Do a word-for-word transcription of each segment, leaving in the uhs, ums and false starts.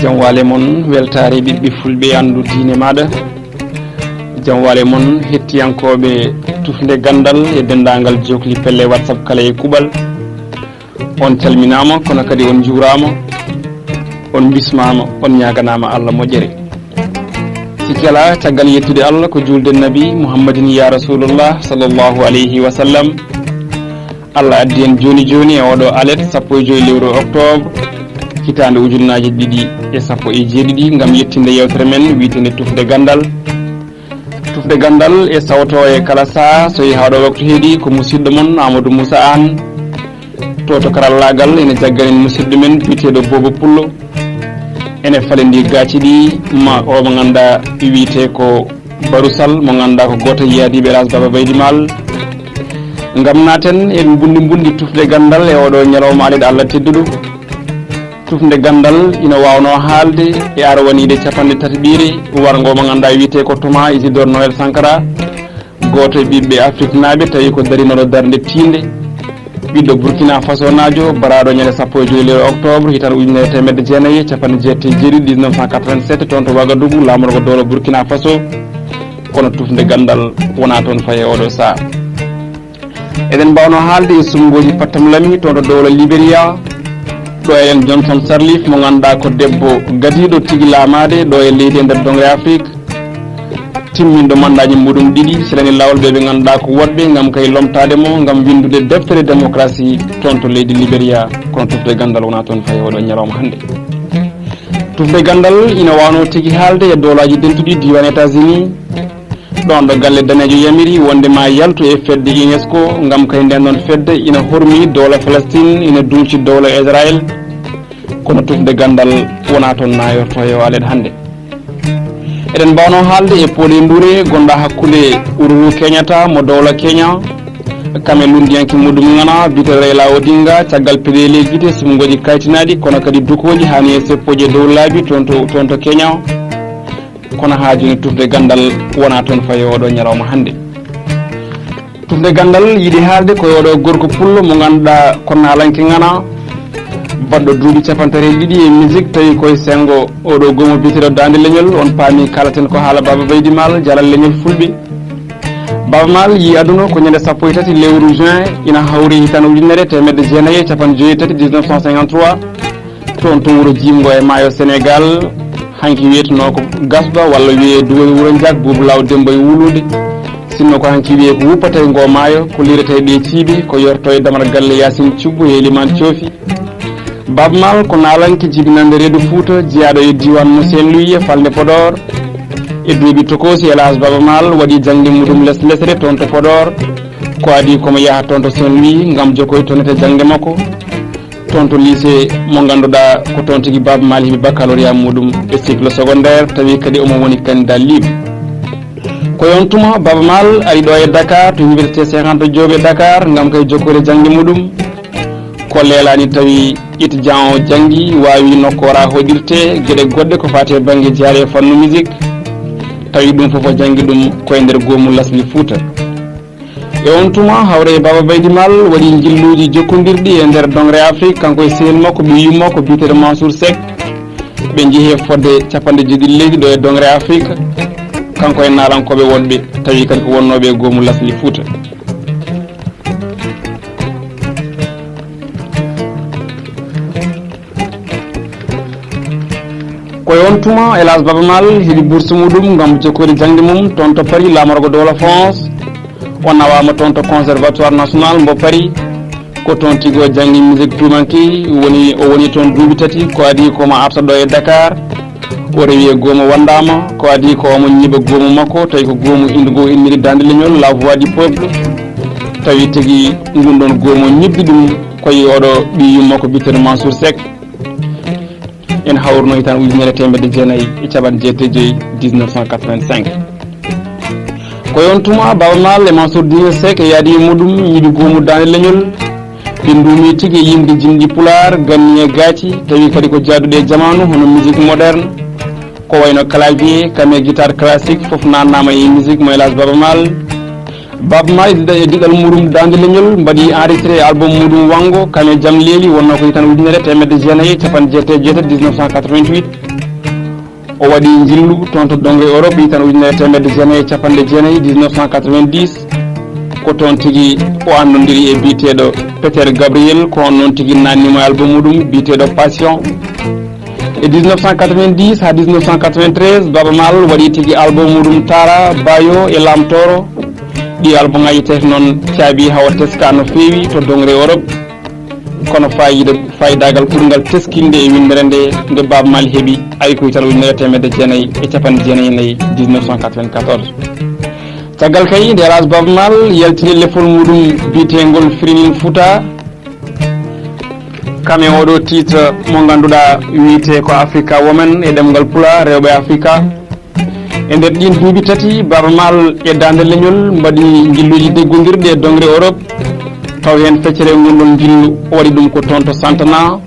Jam waale mon, weltaare ɓiɓɓe fulɓe, anndu diine maaɗa. Jam waale mon, hettiyankooɓe Tufnde Ganndal e denndaangal jokli pelle WhatsApp kala e kuuɓal. On calminaama, kono kadi on njuuraama, on mbismaama, on ñaaganaama Allah moƴƴere. Sikki alaa, caggal yettude Allah, ko juulde Nabi Muhammadin ya Rasulullah sallallahu alayhi wa sallam. Allah addi en jooni jooni e oɗo alet sappo e joy lewru octobre, hitaande ujunnaaje ɗiɗi e sappo e jeeɗiɗi, ngam yettinde yewtere men wiyeteende Tufnde Ganndal. Tufnde Ganndal e sawto e kala saha, so yehi haa ɗo waktu heedi, ko musidɗo mon Amadou Moussa Anne. To, to karallaagal ene jagganen musidɗo men biyeteeɗo Bobo Pullo. Ene falindi gaaci ɗi ma o mo ngannduɗaa wiyetee ko Barusal, mo ngannduɗaa ko gooto e yaadiiɓe El Hadj Baba Baydi Maal. Ngam naaten e mbunndi mbunndi Tufnde Ganndal e oɗo ñalawma alet Allah tedduɗo. Tufnde Ganndal ina waawnoo haalde e arwaniiɗe capanɗe tati ɓiire warngo mo ngannduɗaa wiyetee ko Thomas Isidore Noël Sankara, gooto e ɓiɓɓe Afriknaaɓe tawi ko darinooɗo darnde tiinde, ɓiɗɗo Burkina Faso naajo, baraaɗo ñande sappo e joy lewru octobre, hitaande ujunere e teemedde jeenayi e capanɗe jeetati e jeeɗiɗi, dix-neuf cent quatre-vingt-sept, toon to Wagadugu, laamorgo dowla Burkina Faso. Kono Tufnde Ganndal wonaa toon fayi e oɗo saha. Eɗen mbaawno haalde e suɓngooji pattam lami toon to dowla Liberia. Ɗo eɗen Johnson Sirleaf, mo ngannduɗaa ko debbo gadiiɗo tigi laamaade ɗo e leydi e nder doŋre Afrik, timminɗo manɗaaji muɗum ɗiɗi, silani laawol ɓe ɓe ngannduɗaa ko woɗɓe ngam kay lomtaade mo ngam winndude deftere démocratie toon to leydi Liberia. Kono Tufnde Ganndal wonaa toon fayi e oɗo ñalawma hannde. Tufnde Ganndal ina waawnoo tigi haalde e Dowlaaji Dentuɗi, diiwaan États-Unis, ɗoon ɗo galle daneejo yamiri wonde ma yaltu e fedde UNESCO, ngam kay ndeen ɗoon fedde ina hormi dowla Palestine, ina duuci dowla Israel. Kono Tufnde Ganndal wonaa toon naayorto e o alet hannde. Eɗen mbaawno haalde e Poole Ndure gonɗo hakkunde Uhuru Kenyatta mo dowla Kenya, Cameroundiyanke muɗum ŋana biyeteeɗo Raila Odinga, caggal peɗeeli e gite, suɓngooji kaytinaaɗi, kono kadi dukooji haa ni e seppooji e dow laabi toon to, toon to Kenya. Kono haa jooni Tufnde Ganndal wonaa toon fayi e oɗo ñalawma hannde. Tufnde Ganndal yiɗi haalde ko e oɗo gorko pullo mo ngannduɗaa ko naalanke ŋana, baɗɗo duuɓi capanɗe tati e ɗiɗi e musique, tawi koye senngo oɗo goomu biyeteeɗo Daande Leñol, on paami kaalaten ko haala Baba Baydi Maal, jalal leñol fulɓe. Baba Maal yii aduna ko ñande sappo e tati lewru juin, ina hawri hitaande ujunere e teemedde jeenayi e capanɗe joyi e tati, dix-neuf cent cinquante-trois, toon to wuro jiimngo e maayo Senegaal, hanki wiyetenoo ko Gasba walla wiyee Duwoy Wuro Njaak, Buubu Laaw Demba e Wuluude. Sinno ko hanki wiyee ko wuppatee ngoo maayo, ko liiretee ɗee ciiɓe, ko yortoo e damal galle Yaasin Cubbu e Elimaan Coofi. Baba Maal ko naalanke jibinannde reedu Fuuta, jeyaaɗo e diiwaan mo Saint-Louis e falnde Podor. E duuɓi tokoosi, El Hadj Baba Maal waɗi jaŋde muɗum les lesre toon to Podor. Ko adii ko mo yaha toon to Saint-Louis ngam jokoytonete jaŋde makko toon to lycée mo ngannduɗaa ko toon tigi Baba Maal heɓi baccalauréat muɗum e cycle secondaire, tawi kadi omo woni candidat libre. Ko e oon tuma Baba Maal ari ɗo e Dakar to Université Cheikh Anta Diop e Dakar ngam kay jokkoyde jaŋde muɗum. Ko leelaani tawi étudiant o janngi, waawi nokkoora hoɗirte geɗe goɗɗe ko faati e bannge jeyaɗe e fannu musique, tawi ɗum fof o janngi ɗum ko e nder goomu Lasli Fuuta. E oon tuma, hawre e Baba Baydi Maal waɗi njilluuji jokkondirɗi e nder doŋre Afrik, kanko e sehil makko, ɓiy yumma ko biyeteeɗo Mansour Seck. Ɓe njehi e fodde capanɗe jeeɗiɗi leydi ɗo e doŋre Afrik, kanko e naalankooɓe woɗɓe, tawi kadi ko wonnooɓe e goomu Lasli Fuuta. Ko e oon tuma, El Hadj Baba Maal heɓi bourse muɗum ngam jokkoyde jaŋde mum toon to Paris, laamorgo dowla France. O nawaama toon to Conservatoire National mbo Paris. Ko toon tigi o janngi musique tuumanke, woni, o woni toon duuɓi tati, ko adii ko omo arta ɗo e Dakar. O rewi e goomu wanndaama, ko adii ko omo ñiiɓa goomu makko, tawi ko goomu inndu goo inniri Daande Leñol, La Voix du Peuple. Tawi tigi ngun ɗoon goomu ñiiɓdi ɗum ko e oɗo ɓiy yumma ko biyeteeɗo Mansour Seck. En hawruno hitaande ujunere e teemedde jeenayi e capanɗe jeetati e joy, dix-neuf cent quatre-vingt-cinq. Ko e oon tuma, Baba Maal e Mansour Dine Seck e yaadiiɓe muɗum ñiiɓi goomu Daande Leñol. Ɓe nduumi tigi e yimde jimɗi pulaar, ganni e gaaci, tawi kadi ko jaaduɗe e jamaanu, hono musique moderne. Ko wayno clavier, kam e guitare classique, fof naannaama e musique mo El Hadj Baba Maal. Baba Maal e diɗa-, e diɗal muɗum Daande Leñol mbaɗi enregistré e album muɗum Wango, kam e Jam Leeli, wonnoo ko hitaande ujunere e teemedde jeenayi e capanɗe jeetati e jeetati, dix-neuf cent quatre-vingt-huit. O waɗi njillu toon to Dongre Europe, itan ujunere teemedde jeenayi e capanɗe jeenayi, dix-neuf cent quatre-vingt-dix. Ko toon tigi o anndondiri e biyeteeɗo Peter Gabriel, ko on noon tigi naatnimo e album muɗum biyeteeɗo Passion. E dix-neuf cent quatre-vingt-dix haa dix-neuf cent quatre-vingt-treize, Baaba Maal waɗi tigi album muɗum Tara, Bayo e Lamtoro. Ɗi album ngaji tati noon caabi hawa teska no feewi to Dongre Europe. Kono faayiida, faayiidaagal ɓurngal teskinde e winndere nde, nde Baaba Maal heɓi, ari ko itan ujunere teemedde jeenayi e capanɗe jeenayi e nayi, dix-neuf cent quatre-vingt-quatorze. Caggal kay nde El Hadj Baaba Maal yaltini lefol muɗum biyeteengol Firinin Fuuta, kam e oɗo titre mo ngannduɗaa wiyetee ko Africa Women e ɗemngal Pulaar, rewɓe Afrika. E nder ɗiin duuɓi tati, Baaba Maal e Daande Leñol mbaɗi njilluuji deggondirɗi e Dongre Europe, taw heen feccere ngonɗon njillu o waɗi ɗum ko toon to Santana,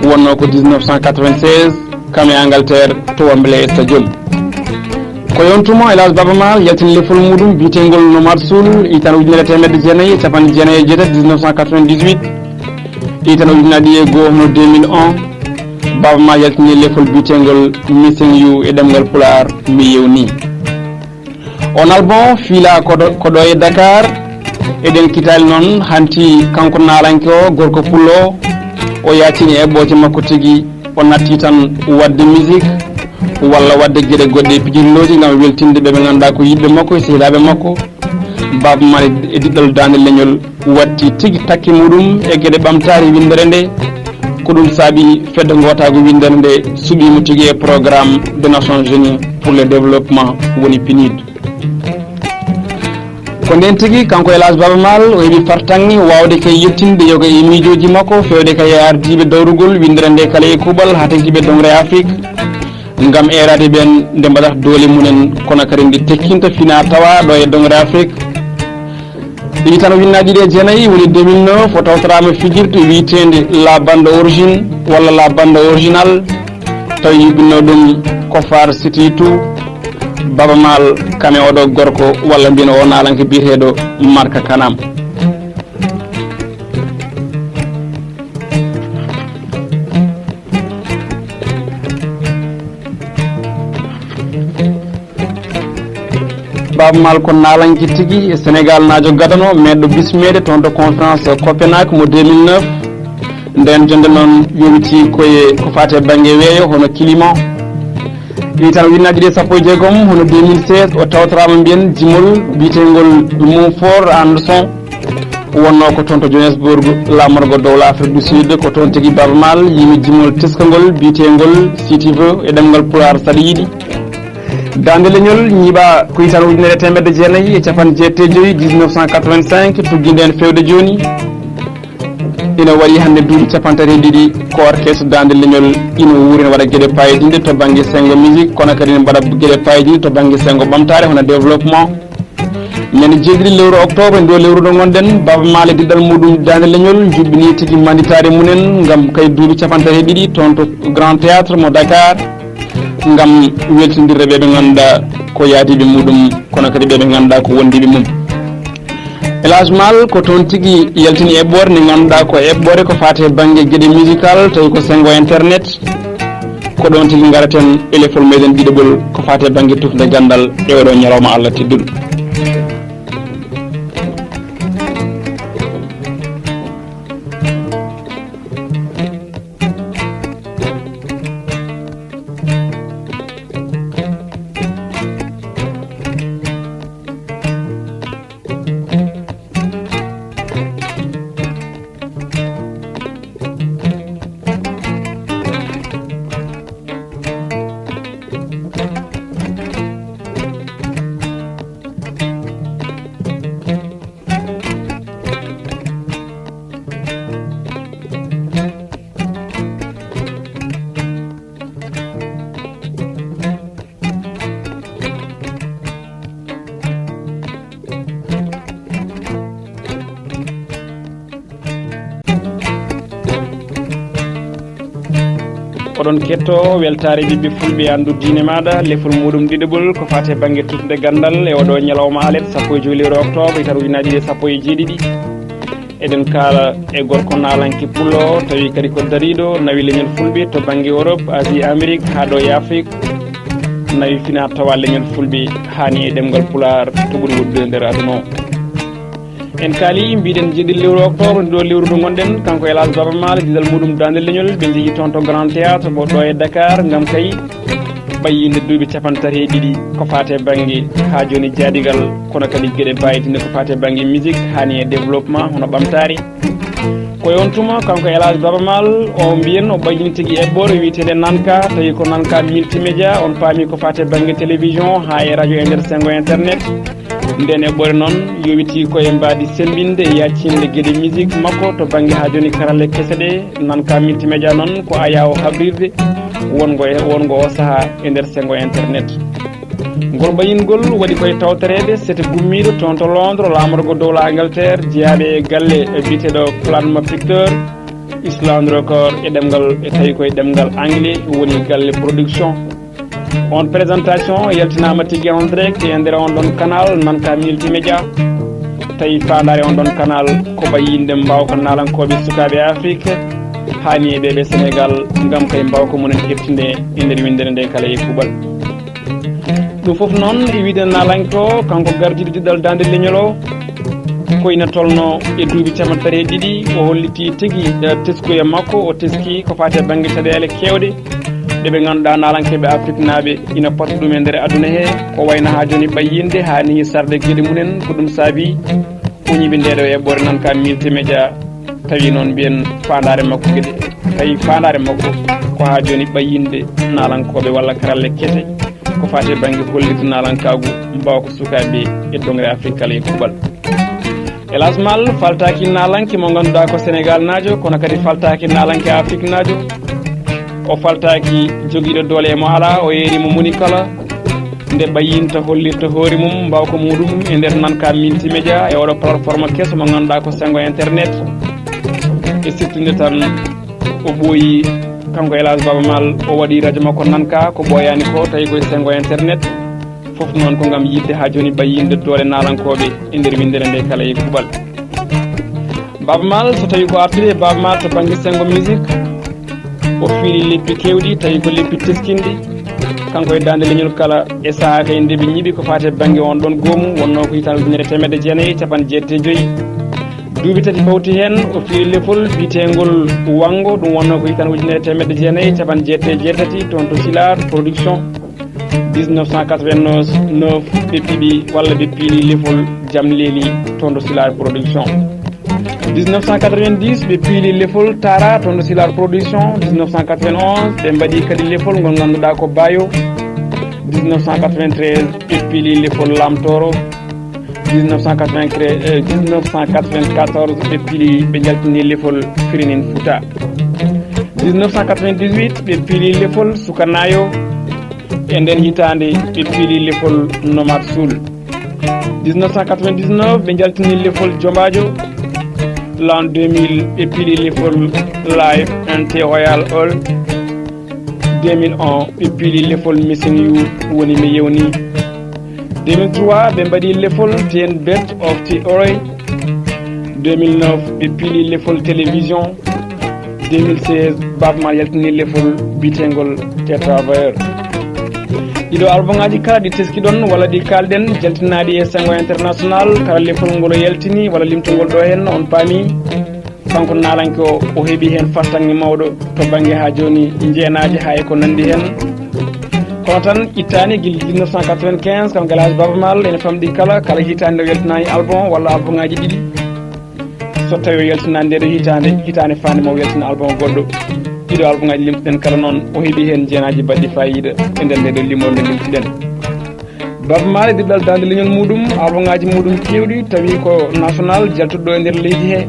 wonnoo ko dix-neuf cent quatre-vingt-seize, kam e Angleterre to Wembley Stadium. Ko e oon tuma El Hadj Baaba Maal yaltini lefol muɗum biyeteengol Nomade Soul, itan ujunere teemedde jeenayi e capanɗe jeenayi e jeetati, dix-neuf cent quatre-vingt-dix-huit. Itan ujunnaɗi e goo hono deux mille un, Baaba Maal yaltini lefol biyeteengol Missing You e ɗemngal Pulaar, Mi Yewnii. On album fiila ko ɗo, ko ɗo e Dakar. Eɗen kitaali noon hanti kanko naalanke o, gorko pullo o, o yaacini eɓɓooje makko tigi, o natti tan waɗde musique walla waɗde geɗe goɗɗe e pijirlooji ngam weltinde ɓe ɓe ngannduɗaa ko yiɗɓe makko e sehilaaɓe makko. Baaba Maal e diɗɗal Daande Leñol watti tigi takki muɗum e geɗe ɓamtaare winndere nde. Ko ɗum saabi fedde ngootaagu winndere nde suɓiimo tigi e programme des Nations Unies pour le développement, woni PNUD. Ko ndeen tigi kanko El Hadj Baaba Maal o heɓi fartaŋŋe waawde kay yettinde yoga e miijooji makko feewde kay e ardiiɓe dawrugol winndere nde kala e kuuɓal haa taggiiɓe Dongre Afrik. Ngam eeraade ɓeen nde mbaɗata doole mumen, kono kadi nde tekkinta fina tawa ɗo e Dongre Afrik. Itan ujunnaɗi ɗiɗi e jeenayi woni deux mille neuf, o tawtoraama fijirde wiyeteende La Bande Origine walla La Bande Original, tawi yuɓɓinno ɗum ko Far City two. Baaba Maal kam e oɗo gorko walla mbiyen o naalanke biyeteeɗo Marka Kanam. Baaba Maal ko naalanke tigi e Senegal naajo gadano, meeɗɗo bismeede toon to conférence Copenhague mo deux mille neuf. Ndeen jonnde noon yowiti koye ko faati e bannge weeyo hono climat. Itan ujunnaji ɗiɗi e sappo e jeegom hono deux mille seize o tawtoraama mbiyen jimol biyeteengol Mumford and Son. Wonnoo ko toon to Johannesburg, laamorgo dowla Afrique du Sud, ko toon tigi Baaba Maal yimi jimol teskangol biyeteengol City View e ɗemngal Pulaar saɗa yiɗi. Daande Leñol ñiiɓa ko itan ujunere teemedde jeenayi e capanɗe jeetati e joyi, dix-neuf cent quatre-vingt-cinq, tuggi ndeen feewde jooni. Ina waɗi hannde duuɓi capanɗe tati e ɗiɗi ko orchestre Daande Leñol ina wuuri, ina waɗa geɗe paayidiiɗe to bannge senngo musique, kono kadi ina mbaɗa geɗe paayidiiɗe to bannge senngo ɓamtaare hono développement. Ñande jeeɗiɗi lewru octobre, ndo lewru ɗo ngonɗen, Baaba Maal e diɗɗal muɗum Daande Leñol njuɓɓini tigi manditaare mumen ngam kay duuɓi capanɗe tati e ɗiɗi toon to Grand Théâtre mo Dakar, ngam weltindirde ɓe ɓe ngannduɗaa ko yaadiiɓe muɗum, kono kadi ɓe ɓe ngannduɗaa ko wondiiɓe mum. El Hadj Maal ko toon tigi yaltini eɓɓoore nde ngannduɗaa ko eɓɓoore ko faati e bannge geɗe musical, tawi ko senngo internet. Ko ɗoon tigi ngaraten e lefol meɗen ɗiɗaɓol ko faati e bannge tufnde ganndal e oɗo ñalawma Allah tedduɗo. Oɗon kettoo weltaare ɓiɓɓe fulɓe e anndu diine maaɗa, lefol muɗum ɗiɗaɓol ko faati e bannge tufnde ganndal e oɗo ñalawma alet sappo e joyi lewru octobre, hitaande ujunnaji ɗiɗi e sappo e jeeɗiɗi. Eɗen kaala e gorko naalanke pullo, tawi kadi ko dariiɗo nawi leñol fulɓe to bannge Europe, Asie, Amérique, haa ɗo e Afrique. nawi fina tawa leñol fulɓe, hani e ɗemngal pulaar to ɓuri woddude nder aduna o. En kaali, mbiɗen jeeɗiɗi lewru octobre, ndi ɗo lewru ndu ngonɗen, kanko Elhadj Baba Maal, diɗal muɗum Daande Leñol, ɓe njehi toon to Grand Théâtre mo ɗo e Dakar, ngam kay ɓayyinde duuɓi capanɗe tati e ɗiɗi ko faate bannge haa jooni jaadigal, kono kadi geɗe mbaytinde ko faate bannge musique, hani e développement, hono ɓamtaare. Ko e on tuma, kanko Elhadj Baba Maal, o mbiyen o ɓayyini tigi eɓɓore wiyeteende Nanka, tawi ko Nanka Multimédia, on paami ko faate bannge télévision haa e radio e nder senngo internet. Nden eɓɓore noon yowiti ko e mbaadi semmbinde e yaccinde geɗe musique makko to bannge haa jooni karalle kese ɗe, Nanka Multimédia noon ko ayaawo habrirde wongo e, wongo o sahaa e nder senngo internet. Ngol ɓayingol waɗi koye tawtoreede sete gummiiɗo toon to Londres, laamorgo dowla Angleterre, jeyaaɓe e galle biyeteeɗo Plasma Picture, Island Record e ɗemngal, e tawi koye ɗemngal anglais, woni galle production. On présentation yaltinaama tigi en direct e nder on ɗon canal Nanka Multimédia. Tawi faandaare on ɗon canal ko ɓayyinde mbaawka naalankooɓe sukaaɓe Afrique, hani e ɓeɓe Sénégal, ngam kay mbaawka mumen heɓtinde e nder winndere nde kala e kuuɓal. Ɗum fof noon, e wiide naalanke o, kanko gardiiɗo diɗɗal Daande Leñol o, ko ina tolno e duuɓi capanɗe tati e ɗiɗi, o holliti tigi, eh, teskuya makko, o teski ko faati e bannge caɗeele keewɗe ɗe ɓe ngannduɗaa naalankeeɓe Afriknaaɓe ina pota ɗum e nder aduna he, ko wayno haa jooni ɓayyinde haa ni sarde geɗe mumen, ko ɗum saabi o ñiɓi nde ɗo eɓɓore Nanka Multimédia. Tawi noon mbiyen faandaare makko geɗe, tawi faandaare makko ko haa jooni ɓayyinde naalankooɓe walla karalle kese ko faati e bannge hollirde naalankaagu, mbaawka sukaaɓe e doŋre Afrik kala e kuuɓal. Elhadj Maal faltaaki naalanke mo ngannduɗaa ko Senegaalnaajo, kono kadi faltaaki naalanke Afriknaajo. O faltaaki jogiiɗo doole e mo alaa, o yeeri mo moni kala. Nde ɓayyinta hollirta hoore mum, mbaawka muɗum e nder Nanka Multimédia e oɗo plateforme keso mo ngannduɗaa ko senngo internet. E siftude tan, o ɓooyi, kanko Elhadj Baba Maal, o waɗi radio makko Nanka, ko ɓooyaani ko, tawi koye senngo internet. Fof noon ko ngam yiɗde haa jooni ɓayyinde doole naalankooɓe e nder winndere nde kala e kuuɓal. Baba Maal, so tawi ko artude e Baba Maal to bannge senngo musique, o fiili leppi keewɗi, tawi ko leppi teskinɗi. Kanko e Daande Leñol kala e sahaa kay nde ɓe ñiɓi ko faati e bannge on ɗon goomu, wonnoo ko hitaande ujunere e teemedde jeenayi e capanɗe jeetati e joyi. Duuɓi tati fawti heen, o fiili lefol biyeteengol Wanngo, ɗum wonnoo ko hitaande ujunere e teemedde jeenayi e capanɗe jeetati e jeetati, toon to Silar Production. Dix-neuf cent quatre-vingt-neuf ɓe piɓi walla ɓe piili lefol Jamleeli toon to Silar Production. Dix-neuf cent quatre-vingt-dix ɓe piili lefol Tara toon to Silar Production. Dix-neuf cent quatre-vingt-onze ɓe mbaɗi kadi lefol ngol ngannduɗaa ko Bayo. Dix-neuf cent quatre-vingt-treize ɓe piili lefol Lamtoro. Dix-neuf cent quatre-vingt-treize, eh, dix-neuf cent quatre-vingt-quatorze ɓe piili, ɓe njaltini lefol Firinin Futa. Dix-neuf cent quatre-vingt-dix-huit ɓe piili lefol Sukanayo. E nden hitaande ɓe piili lefol Nomad Soul. Dix-neuf cent quatre-vingt-dix-neuf ɓe njaltini lefol Jombaajo. L'an deux mille ɓe piili lefol Live and the Royal Old. Deux mille un ɓe piili lefol Missing You, woni mi yewni. Deux mille trois ɓe mbaɗi lefol Ten Birth of the Ori. Deux mille neuf ɓe piili lefol télévision. Deux mille seize Baba Maal yaltini lefol biyeteengol Te Travailleur. Ɗiɗo albumaaji kala ɗi teskiɗon walla ɗi kaalɗen, jaltinaaɗi e senngo international, kala lefol ngol o yaltini walla limtungol ɗo heen, on paami. Kanko naalanke o, o heɓi heen fartaŋŋe mawɗo to bannge haa jooni, njeenaaje haa e ko nanndi heen. Kono tan ittaani gila dix-neuf cent quatre-vingt-quinze, kanko Elhadj Baba Maal ene famɗi kala, kala hitaande o yaltinaani album walla albumaaji ɗiɗi. So tawi o yaltinaani nde ɗo hitaande, hitaande faande mo o yaltina album goɗɗo. Ɗiɗo albumaaji limtuɗen kala noon, o heɓi heen njeenaaji baɗɗi faayiida e nder nde ɗo limol nde limtuɗen. Baba Maal e diɗɗal Daande Leñol muɗum, albumaaji muɗum keewɗi, tawi ko national, jaltuɗo e nder leydi he.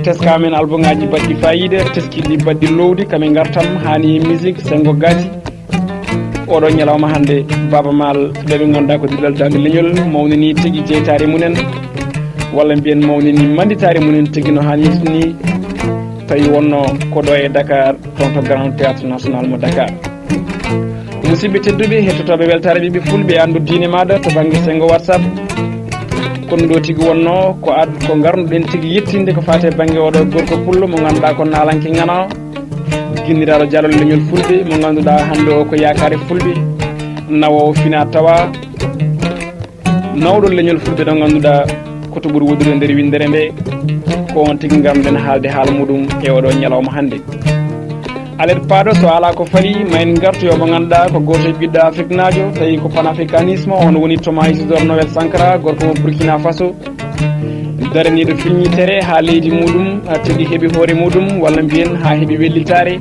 Teska men albumaaji baɗɗi faayiida, teskiiɗi baɗɗi loowdi, kami ngartam, hani e musique, senngo gasi. Oɗo ñalawma hannde, Baba Maal, ɓe ɓe ngannduɗaa ko diɗɗal Daande Leñol, mawnini tigi jeytaare mumen, walla mbiyen mawnini mannditaare mumen tigi no haanirta ni, tawi wonnoo ko ɗo e Dakar, toon to Grand Théâtre National mo Dakar. Musidɓe tedduɓe, hettotooɓe weltaare ɓiɓɓe fulɓe, anndu diine maaɗa to bannge senngo WhatsApp. Kono ɗo tigi wonnoo ko ad-, ko ngarnuɗen tigi yettinde ko faati e bannge oɗo gorko pullo mo ngannduɗaa ko naalanke ŋana, ginniraaɗo jaalol leñol fulɓe mo ngannduɗaa hannde o ko yaakaare fulɓe. Nawoowo fina tawa nawɗo leñol fulɓe ɗo ngannduɗaa ko to ɓuri woɗɗude nder winndere nde, ko on tigi ngarɗen haalde haala muɗum e oɗo ñalawma hannde. Alet Paaɗo, so alaa ko fali, ma en ngartu e mo ngannduɗaa ko gooto e ɓiɗɗo afriknaajo, tawi ko panafricanisme, on woni Thomas Isidore Noël Sankara, gorko mo Burkina Faso. Daraniiɗo filñitere haa leydi muɗum, haa tigi heɓi hoore muɗum, walla mbiyen haa heɓi wellitaare.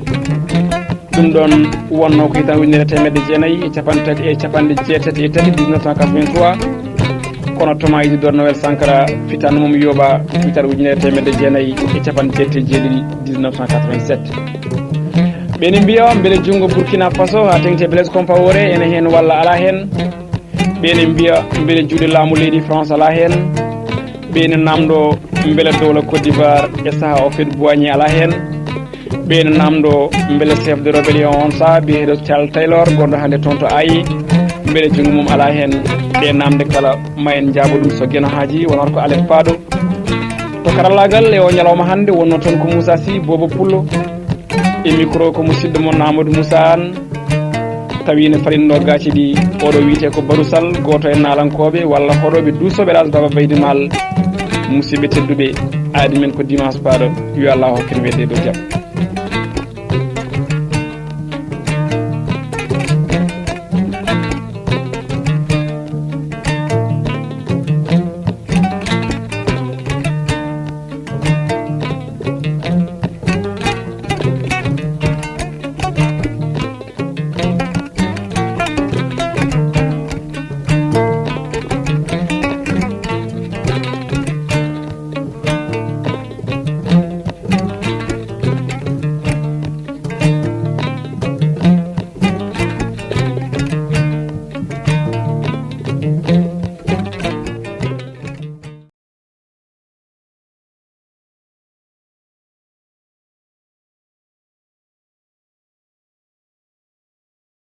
Ɗum ɗon wonno ko hitan ujunere teemedde jeenayi e capanɗe tati e capanɗe jeetati e tati, dix-neuf cent quatre-vingt-trois. Kono Thomas Isidore Noël Sankara, fitan mum yooɓa hitan ujunere teemedde jeenayi e capanɗe jeetati e jeeɗiɗi, dix-neuf cent quatre-vingt-sept. Ɓe ne mbiya mbele junngo Burkina Faso haa teŋti e Blaise Compaoré ene heen walla alaa heen. Ɓe ne mbiya mbele juuɗe laamu leydi France alaa heen. Ɓe ne namndo mbele dowla Côte d'Ivoire e sahaa o Houphouët-Boigny alaa heen. Ɓe ne namndo mbele chef de rébellion on sahaa biyeteeɗo Charles Taylor, gonɗo hannde toon to Ayi, mbele junngo mum alaa heen. Ɗe namde kala, ma en njaabo ɗum so Geno haaji, wonata ko Alet Paaɗo. To karallaagal e o ñalawma hannde wonnoo toon ko Moussa Sy, Bobo Pullo. E micro ko musidɗo mon Amadou Moussa Anne. Tawi ne falindo gaaci ɗi, oɗo wiyetee ko Barou Sall, gooto e naalankooɓe walla hoɗooɓe duusooɓe Elhadj Baba Baydy Maal. Musidɓe tedduɓe, aadi men ko dimanche paaɗo, yo Allah hokku en wedde dow jam.